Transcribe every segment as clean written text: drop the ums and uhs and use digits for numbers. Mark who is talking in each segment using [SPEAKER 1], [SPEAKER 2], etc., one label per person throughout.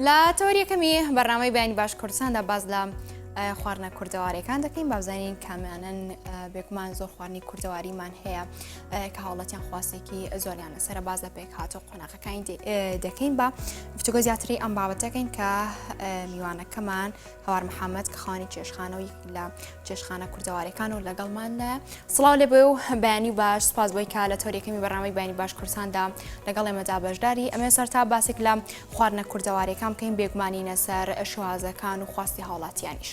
[SPEAKER 1] لە تەوەری یەکەمی بەرنامەی بەیانی باش کوردستاندا باس لە خواردنە کوردەواریەکان دەکەین بابزانین کامیانن بێگومان زۆر خواردنی کوردەواریمان هەیە کە هاوڵەتیان خواستێکی زۆریان لەسرە باز لە پێکهاتە و قۆناغەکانی دەکەین بە گفتوگۆ زیاتری ئەم بابەتەکەین کە میوانەکەمان هەوار محەممەد کە خاوەنی چێشخانە و یەکێک لە چێشخانە کوردەواریەکان و لەگەڵماندایە سڵاو لێ بۆ و بەیانی باش سپاس بۆی کە لە تەوەری یەکەمی بەرنامەی بەیانی باش کوردستاندا لەگەڵ ئێمەدا بەشداری ئەمێ سەر تا باسێک لە خواردنە کوردەواریەکان بکەین بێگومانینە سەر شێوازەکان و خواستی هاوڵاتیانیش.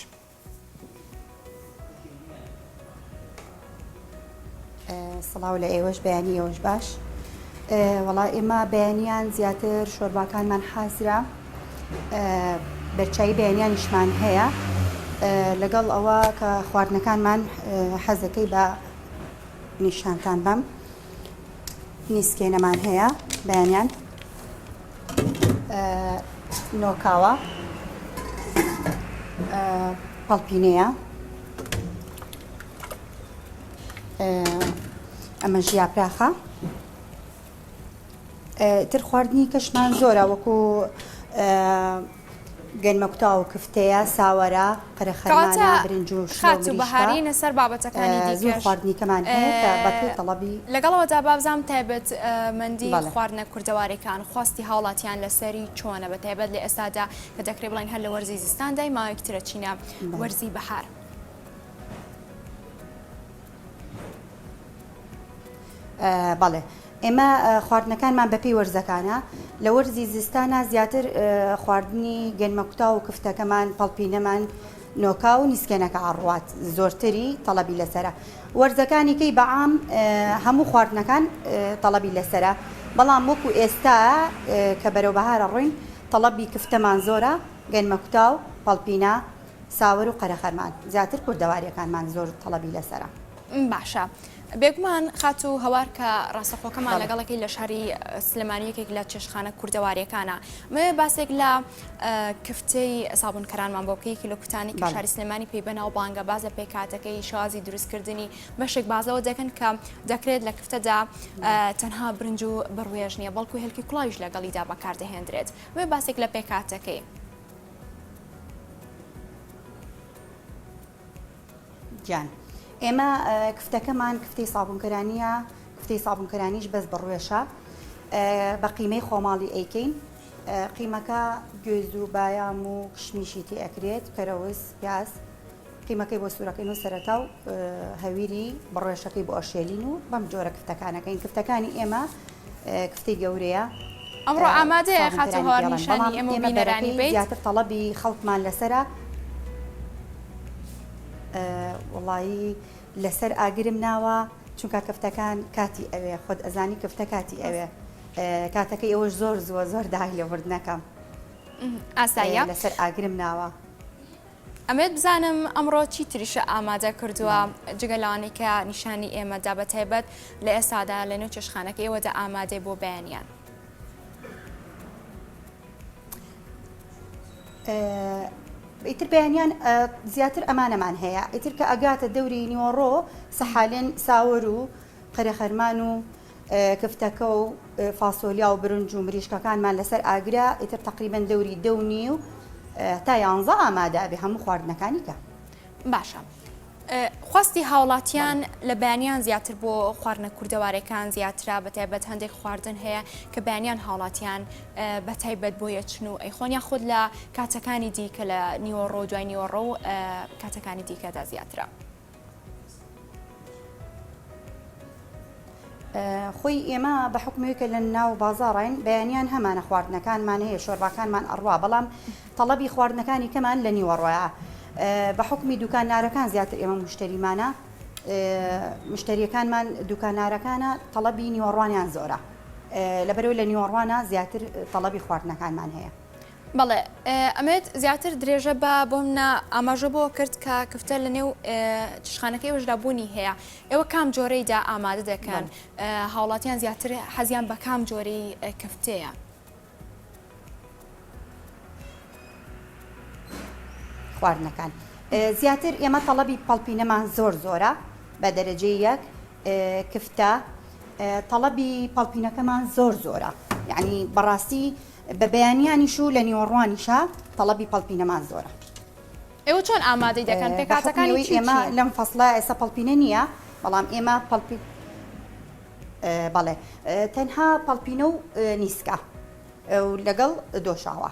[SPEAKER 2] سڵاو لە ئێوەش بەیانی ئێوەش باش وەڵا ئێمە بەیانیان زیاتر شۆرباکانمان حازرە بەرچایی بەیانیانیشمان هەیە لەگەڵ ئەوە کە خواردنەکانمان حەزەکەی بە نیشانتان بەم نیسکێنەمان هەیە بەیانیان نۆکاوە پەڵپینەیە ئەمەش یاپراخە تر خواردنی کەشمان زۆرە وەکو گەنمە کوتاو و کفتەیە ساوەرە قەرەخەرمانە برنج و شلۆ
[SPEAKER 1] خاتوو
[SPEAKER 2] مریشکە
[SPEAKER 1] بەهارینە سەر بابەتەکانی
[SPEAKER 2] زۆر
[SPEAKER 1] دیکەش
[SPEAKER 2] خواردنی کەمان هەیە کە بەپێی تەڵەبی
[SPEAKER 1] لەگەڵەوەدا بابزانم تایبەت مەندی
[SPEAKER 2] بەڵێ.
[SPEAKER 1] خواردنە کوردەواریەکان خواستی هاوڵاتیان لەسەری چۆنە بە تایبەت لە ئێستادا کە دەکرێ بڵێین هەر لە وەرزی زستاندای ماوەیەکی ترە چینە
[SPEAKER 2] بەڵێ.
[SPEAKER 1] وەرزی بەهار.
[SPEAKER 2] بەڵێ ئێمە خواردنەکانمان بەپێی وەرزەکانە لە وەرزی زستانە زیاتر خواردنی گەنمەکوتاو و کفتەکەمان پەڵپینەمان نۆکا و نیسکێنەکە ئەڕوات زۆرتری تەڵەبی لەسەرە وەرزەکانی کەی بەعام هەموو خواردنەکان تەڵەبی لەسەرە بەڵام وەکو ئێستا کە بەرەو بەهارە ڕۆین تەڵەبی کفتەمان زۆرە گەنمەکوتاو پەڵپینە ساوەر و قەرەخەرمان زیاتر کوردەواریەکانمان زۆر تەڵەبی لەسەرە.
[SPEAKER 1] باشە بێگومان خاتوو هەوار کە ڕاستەخۆکەمان
[SPEAKER 2] بەڵێ.
[SPEAKER 1] لەگەڵەکەی لە شاری سلێمانی یەکێک لە چێشتخانە کوردەواریەکانە مەوێ باسێک لە کفتەی سابونکەرانمان بۆ بکەی یەکی لە کوتانی کە
[SPEAKER 2] بەڵێ.
[SPEAKER 1] شاری سلێمانی پێی بەناوبانگە باس لە پێکهاتەکەی شێوازی دروستکردنی بەشێک باس لەوە دەکەن کە دەکرێت لە کفتەدا تەنها برنج و بڕوێژ نییە بەڵکو هێلکی کوڵاویش لەگەڵیدا بەکاردەهێندرێت مەوێ باسێک لە پێکهاتەکەی.
[SPEAKER 2] گیان ئێمە کفتەکەمان کفتەی سابونکەرانیە کفتەی سابونکەرانیش بەس بڕوێشە بە قیمەی خۆماڵی ئەیکەین قیمەکە گوێز و بایام و کشمیشی تێ ئەکرێت کەرەوز پیاز قیمەکەی بۆ سوورەکەین و سەرەتا و هەویری بڕێشەکەی بۆ ئەشێلین و بەم جۆرە کفتەکانەکەین کفتەکانی ئێمە کفتەی گەورەیە.
[SPEAKER 1] ئەمڕۆ ئامادەیە
[SPEAKER 2] سابونکەرانی
[SPEAKER 1] خاتوو هەوار
[SPEAKER 2] پێڵێن
[SPEAKER 1] نیشانی
[SPEAKER 2] بەڵام
[SPEAKER 1] ئێمە و
[SPEAKER 2] ئێمە
[SPEAKER 1] بینەرانی
[SPEAKER 2] بەرەکەی
[SPEAKER 1] بەیت؟
[SPEAKER 2] زیاتر تەڵەبی خەڵکمان لەسەرە وەڵایی لەسەر ئاگرم ناوە چونکە کفتەکان کاتی ئەوێ خۆت ئەزانی کفتە کاتی ئەوێ کاتەکەی ئەوەش زۆر زووە زۆر داوای لێبوردنەکەم
[SPEAKER 1] ئاساییە
[SPEAKER 2] لەسەر ئاگرم ناوە.
[SPEAKER 1] ئەمەوێت بزانم ئەمڕۆ چی تریشە ئامادە کردووە جگە لەوانەی کە نیشانی ئێمە دا بە تایبەت لە ئێستادا لە نێو چێشتخانەکە ئێوەدا ئامادەی بۆ بەیانیان.
[SPEAKER 2] ئیتر بەیانیان زیاتر ئەمانەمان هەیە ئیتر کە ئەگاتە دەوری نیوەڕۆ سەحالێن ساوەر و قەرەخەرمان و کفتەکە و فاسۆلیا و برنج و مریشکەکانمان لەسەر ئاگرە ئیتر تەقریبەن دەوری دە و نیو تا یانزە ئامادە ئەبێ هەموو خواردنەکانی کە.
[SPEAKER 1] باشە خواستی هاوڵاتیان لە بەیانیان زیاتر بۆ خواردنە کوردەوارەکان زیاترە بە تایبەت هەندێک خواردن هەیە کە بەیانیان هاوڵاتیان بە تایبەت بۆ یەچن و ئەیخۆن یاخود لە کاتەکانی دیکە لە نیوەڕۆ دوای نیوەڕۆ و کاتەکانی دیکەدا زیاترە.
[SPEAKER 2] خۆی ئێمە بە حوکمی کە لە ناو بازاڕین بەیانیان هەمانە خواردنەکانمان هەیە شۆرباکانمان ئەڕوا بەڵام تەڵەبی خواردنەکانی کەمان لە نیوەڕۆیە بە حوکمی دوکانارەکان زیاتر ئێمە مشتریمانە مشتریەکانمان دوکانارەکانە تەڵەبی نیوەڕوانیان زۆرە لەبەرەوە لە نیوەڕوانە زیاتر تەڵەبی خواردنەکانمان هەیە.
[SPEAKER 1] بەڵێ ئەمەوێت زیاتر درێژە بە بۆمنە ئاماژە بۆ کرد کە کفتە لە نێو چشخانەکەی ئێوەشدا بوونی هەیە ئێوە کام جۆرەیدا ئامادە دەکەن هاوڵاتیان زیاتر حەزیان بە کام جۆرەی کفتەیە؟
[SPEAKER 2] خواردنەکان زیاتر ئێمە تەڵەبی پەڵپینەمان زۆر زۆرە بە دەرەجەی یەک کفتە تەڵەبی پەڵپینەکەمان زۆر زۆرە. یعنی بەڕاستی بە بەیانیانیش و لە نیوەڕوانیشا تەڵەبی پەڵپینەمان زۆرە.
[SPEAKER 1] ئێوە چۆن ئامادەی دەکەن پێکهاتەکانی چی
[SPEAKER 2] ئێمە لەم فەسڵە ئێستا پەڵپینە نییە بەڵام ئێمە پەڵپی بەڵێ تەنها پەڵپینە و نیسکە و لەگەڵ دۆشاوە.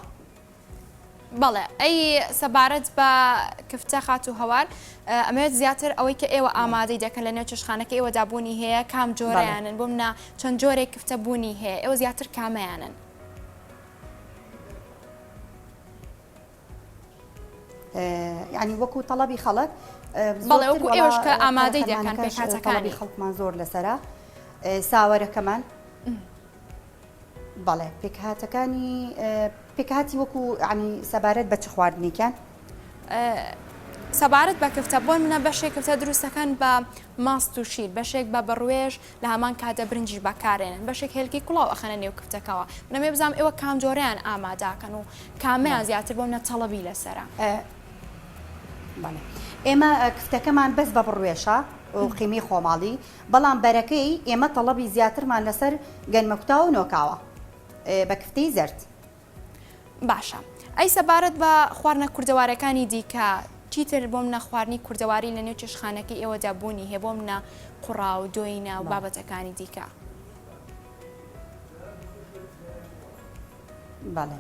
[SPEAKER 1] بەڵێ ئەی سەبارەت بە کفتە خاتوو هەوار ئەمەوێت زیاتر ئەوەی کە ئێوە ئامادەی دەکەن لە نێو چێشتخانەکە ئێوەدا بوونی هەیە کام جۆرەیانن بۆ منە چەند جۆرێک کفتە بوونی هەیە ئێوە زیاتر کامەیانن؟
[SPEAKER 2] یعنی وەکو تەڵەبی خەڵک
[SPEAKER 1] بەڵێ وەکو ئێوەش کە ئامادەی دەکەن پێکهاتەکانی
[SPEAKER 2] خەڵکمان زۆر لەسەرە ساوەرەکەمان بەڵێ پێکهاتەکانی پێکهاتی وەکو عنی سەبارەت بە چ خواردنێکیان؟
[SPEAKER 1] سەبارەت بە کفتە بۆ منە بەشێک کفتە دروستەکەن بە ماست و شیر بەشێک بە بڕوێژ لە هەمان کاتە برنجیش بەکارێنن بەشێک هێلکی کوڵاو ئەخەنە نێو کفتەکەوە منەمێ بزانم ئێوە کام جۆرەیان ئاماداکەن و کامیان زیاتر بۆ منە تەڵەبی لەسەرە؟
[SPEAKER 2] ئێمە کفتەکەمان بەس بە بڕوێشە و قیمی خۆماڵی بەڵام بەرەکەی ئێمە تەڵەبی زیاترمان لەسەر گەنمەکوتاو و نۆکاوە بە کفتەی زەرد.
[SPEAKER 1] باشە ئەی سەبارەت بە خواردنە کوردەوارەکانی دیکە چیتر بۆ منە خواردنی کوردەواری لە نێو چێشتخانەکەی ئێوەدا بوونی هەیە بۆ منە قوڕا و دۆینە و بابەتەکانی دیکە؟
[SPEAKER 2] بەڵێ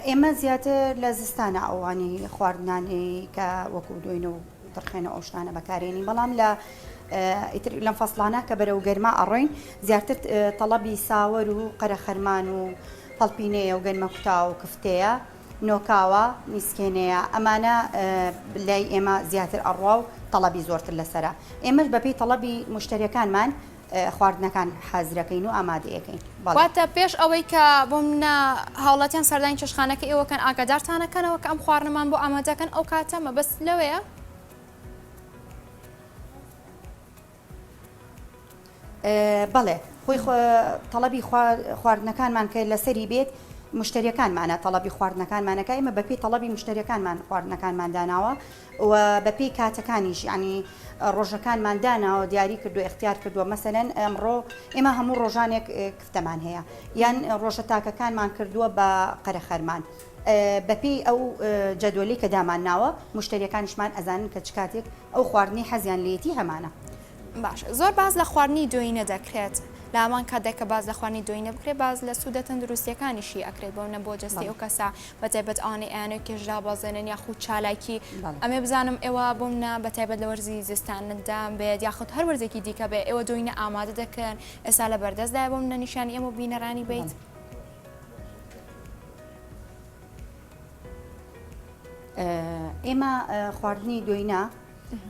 [SPEAKER 2] ئێمە زیاتر لە زستانە ئەوانی خواردنانەی کە وەکو دۆینە و ترخێنە ئەو شتانە بەکارێنین بەڵام لە ئیتر لەم فەسڵانە کە بەرەو گەرما ئەڕۆین زیاتر تەڵەبی ساوەر و قەرەخەرمان و پەڵپینەیە و گەنمە کوتا و کفتەیە نۆکاوە نیسکێنەیە ئەمانە لای ئێمە زیاتر ئەڕوا و تەڵەبی زۆرتر لەسرە ئێمەش بەپێی تەڵەبی مشتریەکانمان خواردنەکان حازرەکەین و ئامادەیەکەین.
[SPEAKER 1] بەڵێ. واتە پێش ئەوەی کە بۆ منە هاوڵاتیان سەردانی چێشتخانەکەی ئێوە کەن ئاگادارتان ئەکەنەوە کە ئەم خواردنەمان بۆ ئامادە کەن ئەو کاتە مەبەست لەوەیە؟
[SPEAKER 2] بەڵێ خۆی تەڵەبی خواردنەکانمان کە لەسەری بێت مشتریەکانمانە تەڵەبی خواردنەکانمانەکە ئێمە بەپێی تەڵەبی مشتریەکانمان خواردنەکانمان داناوە و بەپێی کاتەکانیش یانی ڕۆژەکانمان داناوە دیاری کردووە ئیختیار کردووە مەسەلەن ئەمڕۆ ئێمە هەموو ڕۆژانێک کفتەمان هەیە یان ڕۆژە تاکەکانمان کردووە بە قەرەخەرمان بەپێی ئەو جەدوەلی کە دامان ناوە مشتریەکانیشمان ئەزانن کە چ کاتێک ئەو خواردنی حەزیان لێتی هەمانە.
[SPEAKER 1] باشە زۆر باس لە خواردنی دۆینە دەکرێت لە هەمان کاتدا کە باس لە خواردنی دۆینە بکرێت باس لە سوودە تەندروستیەکانیشی ئەکرێت بۆ نە بۆ جەستەی ئەو کەسە بە تایبەت ئەوانەی ئەیانەوێت کێش دابەزێنن یاخود چالاکی ئەمێ بزانم ئێوە بۆ منە بە تایبەت لە وەرزی زستاندا بێت یاخود هەر وەرزێکی دیکە بێ ئێوە دۆینە ئامادە دەکەن ئێستا لە بەردەستدایە بۆ منە نیشانی ئێمە و بینەرانی بیت؟
[SPEAKER 2] ئێمە خواردنی دۆینە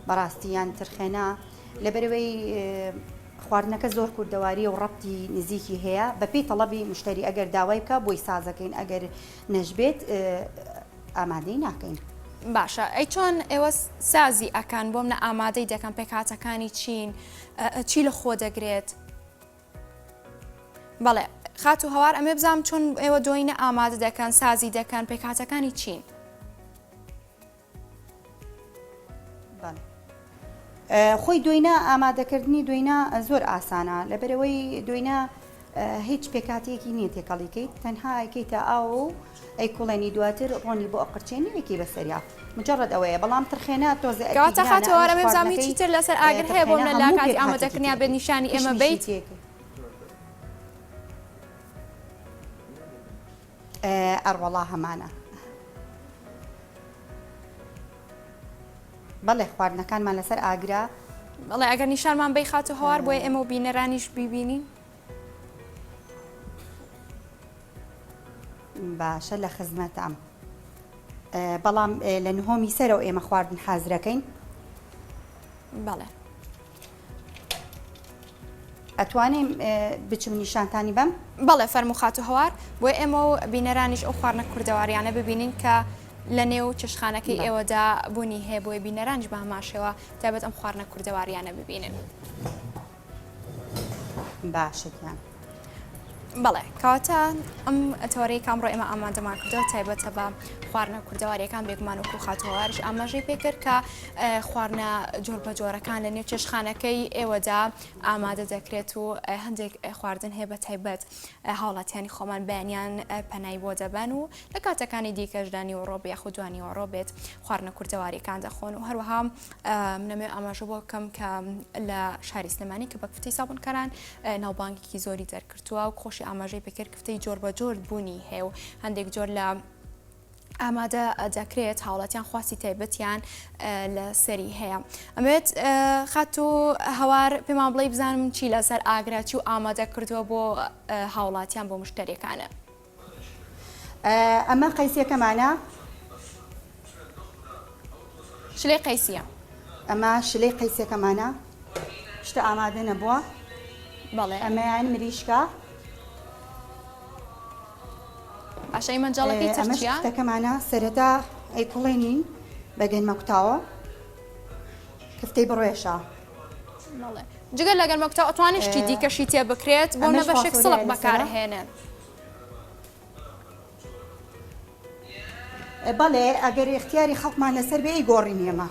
[SPEAKER 2] بەڕاستی یان ترخێنە لەبەرەوەی خواردنەکە زۆر کوردەواریە و ڕەبتی نزیکی هەیە بەپێی تەڵەبی مشتری ئەگەر داوای بکە بۆی سازەکەین ئەگەر نەشبێت ئامادەی ناکەین.
[SPEAKER 1] باشە ئەی چۆن ئێوە سازی ئەکەن بۆم نە ئامادەی دەکەن پێکهاتەکانی چین چی لە خۆ دەگرێت؟ بەڵێ خاتوو هەوار ئەمێ بزانم چۆن ئێوە دۆینە ئامادە دەکەن سازی دەکەن پێکهاتەکانی چین؟
[SPEAKER 2] خۆی دۆینە ئامادەکردنی دۆینە زۆر ئاسانە لەبەرەوەی دۆینە هیچ پێکاتێکی نییە تێکەڵیکەیت تەنها ئەیکەیتە ئاو و ئەی کوڵێنی دواتر ڕۆنی بۆ ئەقرچێنی ئەیکەی بەسەریا مجرد ئەوەیە بەڵام ترخێنە تۆزێ ئەرکی
[SPEAKER 1] کەواتە
[SPEAKER 2] گرانە
[SPEAKER 1] خاتوو
[SPEAKER 2] ئەویش
[SPEAKER 1] ئەمێ بزانم
[SPEAKER 2] خواردنەکەی
[SPEAKER 1] هیچی تر لەسەر ئاگر هەیە بۆ
[SPEAKER 2] ترخێنە
[SPEAKER 1] منە لە
[SPEAKER 2] هەموو
[SPEAKER 1] کاتی
[SPEAKER 2] پێکهاتێکی
[SPEAKER 1] ئامادەکردنیا
[SPEAKER 2] تێکەی
[SPEAKER 1] بێت نیشانی ئێمە
[SPEAKER 2] کشمیشی
[SPEAKER 1] بەیت؟
[SPEAKER 2] تێکەی ئەروەڵا هەمانە. بەڵێ خواردنەکانمان لەسەر ئاگرە.
[SPEAKER 1] بەڵێ ئەگەر نیشانمان بەی خاتوو هەوار بۆیە ئێمە و بینەرانیش بیبینین.
[SPEAKER 2] باشە لە خزمەتام بەڵام لە نهۆمی سەرەوە ئێمە خواردن حازرەکەین.
[SPEAKER 1] بەڵێ.
[SPEAKER 2] ئەتوانیم بچم نیشانتانی بەم؟
[SPEAKER 1] بەڵێ فەرموو خاتوو هەوار، بۆیە ئێمە و بینەرانیش ئەو خواردنە کوردەواریانە ببینین کە لە نێو چێشتخانەکەی ئێوەدا بوونی هەیە، بۆیە بینەرانیش بە هەمان شێوە تایبەت ئەم خواردنە کوردەواریانە ببینن.
[SPEAKER 2] باشە گیان.
[SPEAKER 1] بەڵێ کەواتە ئەم تەوەرەی کە ئەمڕۆ ئێمە ئامادەمان کردووە تایبەتە بە خواردنە کوردەواریەکان بێگومان وەکو خاتوو هەواریش ئاماژەی پێکرد کە خواردنە جۆر بە جۆرەکان لە نێو چێشخانەکەی ئێوەدا ئامادە دەکرێت و هەندێک خواردن هەیە بە تایبەت هاوڵاتیانی خۆمان بەیانیان پەنای بۆ دەبەن و لە کاتەکانی دیکەشدا نیوەڕۆ بێ یاخود دوانیوەڕۆ بێت خواردنە کوردەواریەکان دەخۆن و هەروەها منەمێ ئاماژە بۆ بکەم کە لە شاری سلێمانی کە بە کفتەی سابونکاران ناوبانگێکی زۆری دەرکردووە و خۆشی ئاماژەی پێکرد کفتەی جۆر بە جۆر بوونی هەیە و هەندێک جۆر لە ئامادە دەکرێت هاوڵاتیان خواستی تایبەتیان لە سەری هەیە ئەمێت خاتوو هەوار پێمان بڵێ بزانم چی لەسەر ئاگرا چی و ئامادە کردووە بۆ هاوڵاتیان بۆ مشتەریەکانە.
[SPEAKER 2] ئەمە قەیسیەکەمانە.
[SPEAKER 1] شلەی قەیسیە.
[SPEAKER 2] ئەمە شلەی قەیسیەکەمانە شتە ئامادە نەبووە.
[SPEAKER 1] بەڵێ.
[SPEAKER 2] ئەمەیان مریشکە.
[SPEAKER 1] باشە ئەی مەنجەڵەکەی تر
[SPEAKER 2] ئەمەش
[SPEAKER 1] چییە؟
[SPEAKER 2] کفتەکەمانە سەرەتا ئەیکوڵێنین بە گەنمە کوتاوە کفتەی بڕێشە.
[SPEAKER 1] بەڵێ جگە لە گەنمە کوتاو ئەتوانێت شتی دیکەشی تێ بکرێت بۆ
[SPEAKER 2] ئەمەش
[SPEAKER 1] نە بەشێک
[SPEAKER 2] فاسۆلیای
[SPEAKER 1] سڵق
[SPEAKER 2] لەسەرە.
[SPEAKER 1] بەکارهێنن.
[SPEAKER 2] بەڵێ ئەگەر ئیختیاری خەڵکمان لەسەر بێ ئەیگۆڕین ئێمە.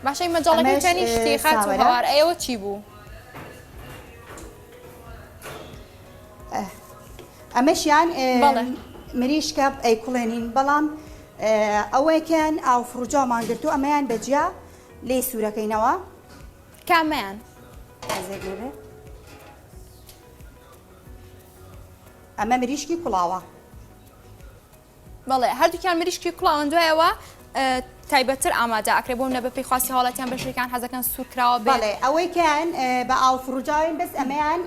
[SPEAKER 1] باشە ئەی مەجەڵەکەی
[SPEAKER 2] ئەمەش
[SPEAKER 1] تەنیشتی خاتوو
[SPEAKER 2] ساوەرە.
[SPEAKER 1] هەوار ئەوە چی بوو؟
[SPEAKER 2] ئەمەشیان
[SPEAKER 1] بەڵێ.
[SPEAKER 2] مریشکە ئەیکوڵێنین بەڵام ئەوەیەکیان ئاو فڕوجاومان گرتوو ئەمەیان بەجیا لێی سوورەکەینەوە.
[SPEAKER 1] کامەیان؟
[SPEAKER 2] ئەزێک لێبێ. ئەمە مریشکی کوڵاوە.
[SPEAKER 1] بەڵێ هەردووکیان مریشکی کوڵاون دوایەوە تایبەتتر ئامادە ئەکرێ بۆم نە بەپێی خواستی هاوڵاتیان بەشێکیان حەزەکەن سوور کراوە بێت.
[SPEAKER 2] بەڵێ ئەوەی کەیان بە ئاو فڕوجاوین بەس ئەمەیان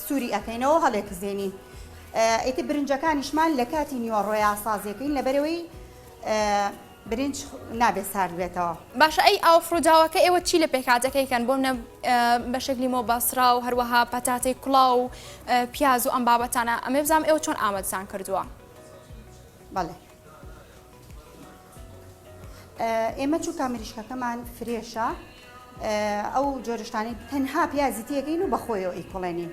[SPEAKER 2] سووری ئەکەینەوە هەڵێکزێنین ئیتر برنجەکانیشمان لە کاتی نیوەڕۆیا سازیەکەین لەبەرەوەی برنج نابێت سارد بێتەوە.
[SPEAKER 1] باشە ئەی ئاو فڕوجاوەکە ئێوە چی لە پێکهاتەکەی کەن بۆمنە بەشێک لیمۆ بەسڕا و هەروەها پەتاتەی کوڵاو و پیاز و ئەم بابەتانە ئەمێ بزانم ئێوە چۆن ئامادەتان کردووە؟
[SPEAKER 2] بەڵێ ئێمە چونکە مریشکەکەمان فرێشە ئەو جۆرشتانەی تەنها پیازی تێکەین و بەخۆیەوە ئەیکوڵێنین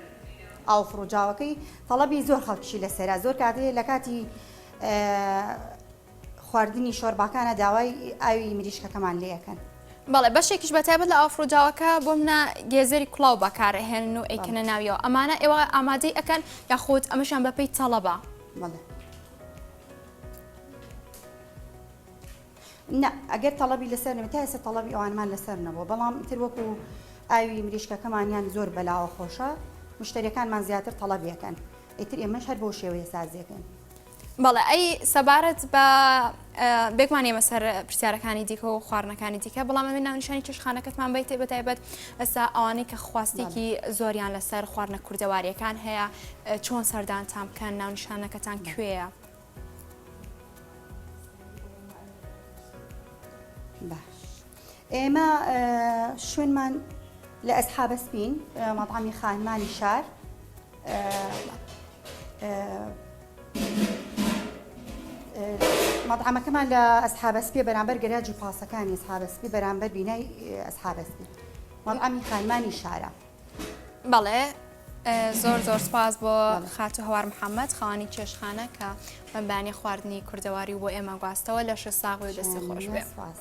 [SPEAKER 2] ئاو فڕوجاوەکەی تەڵەبی زۆر خەڵکیشی لەسەرە زۆر کاتێ لە کاتی خواردنی شۆرباکانە داوای ئاوی مریشکەکەمان لێ ئەکەن.
[SPEAKER 1] بەڵێ بەشێکیش بە تایبەت لە ئاوفڕوجاوەکە بۆ منە گێزەری کوڵاو بەکار ئەهێنن و ئەیکەنە ناویەوە ئەمانە ئێوە ئامادەی ئەکەن یاخود ئەمەشیان بەپێی تەڵەبە؟
[SPEAKER 2] بەڵێ نا ئەگەر تەڵەبی لەسەر نەبێت تا ئێستا تەڵەبی ئەوانمان لەسەر نەبووە بەڵام ئیتر وەکو ئاوی مریشکەکەمانیان زۆر بەلاوە خۆشە مشتەریەکانمان زیاتر تەڵەبی ئەکەن ئیتر ئێمەش هەر بەو شێوەیە سازیەکەین.
[SPEAKER 1] بەڵێ ئەی سەبارەت بە بێگومان ئێمە سەر پرسیارەکانی دیکە و خواردنەکانی دیکە بەڵام ئەمێ ناونیشانی چێشخانەکەتمان بیتێ بە تایبەت ئێستا ئەوانەی کە خواستێکی زۆریان لەسەر خواردنە کوردەواریەکان هەیە چۆن سەردانتان بکەن ناونیشانەکەتان کوێیە؟
[SPEAKER 2] باش ئێمە شوێنمان لە ئەسحابە سپین مەطعەمی خانمانی شار مەطعەمەکەمان لە ئەسحابە سپیە بەرامبەر گەراجی پاسەکانی ئەسحابە سپی بەرامبەر بینای ئەسحابە سپی مەطعەمی خانمانی شارە.
[SPEAKER 1] بەڵێ زۆر زۆر سپاس بۆ خاتوو هەوار محەممەد خاوەنی چێشخانە کە بەمبانی خواردنی کوردەواری و بۆ ئێمە گواستەوە لەشە ساغ و دەستی خۆش بێ.
[SPEAKER 2] سپاس.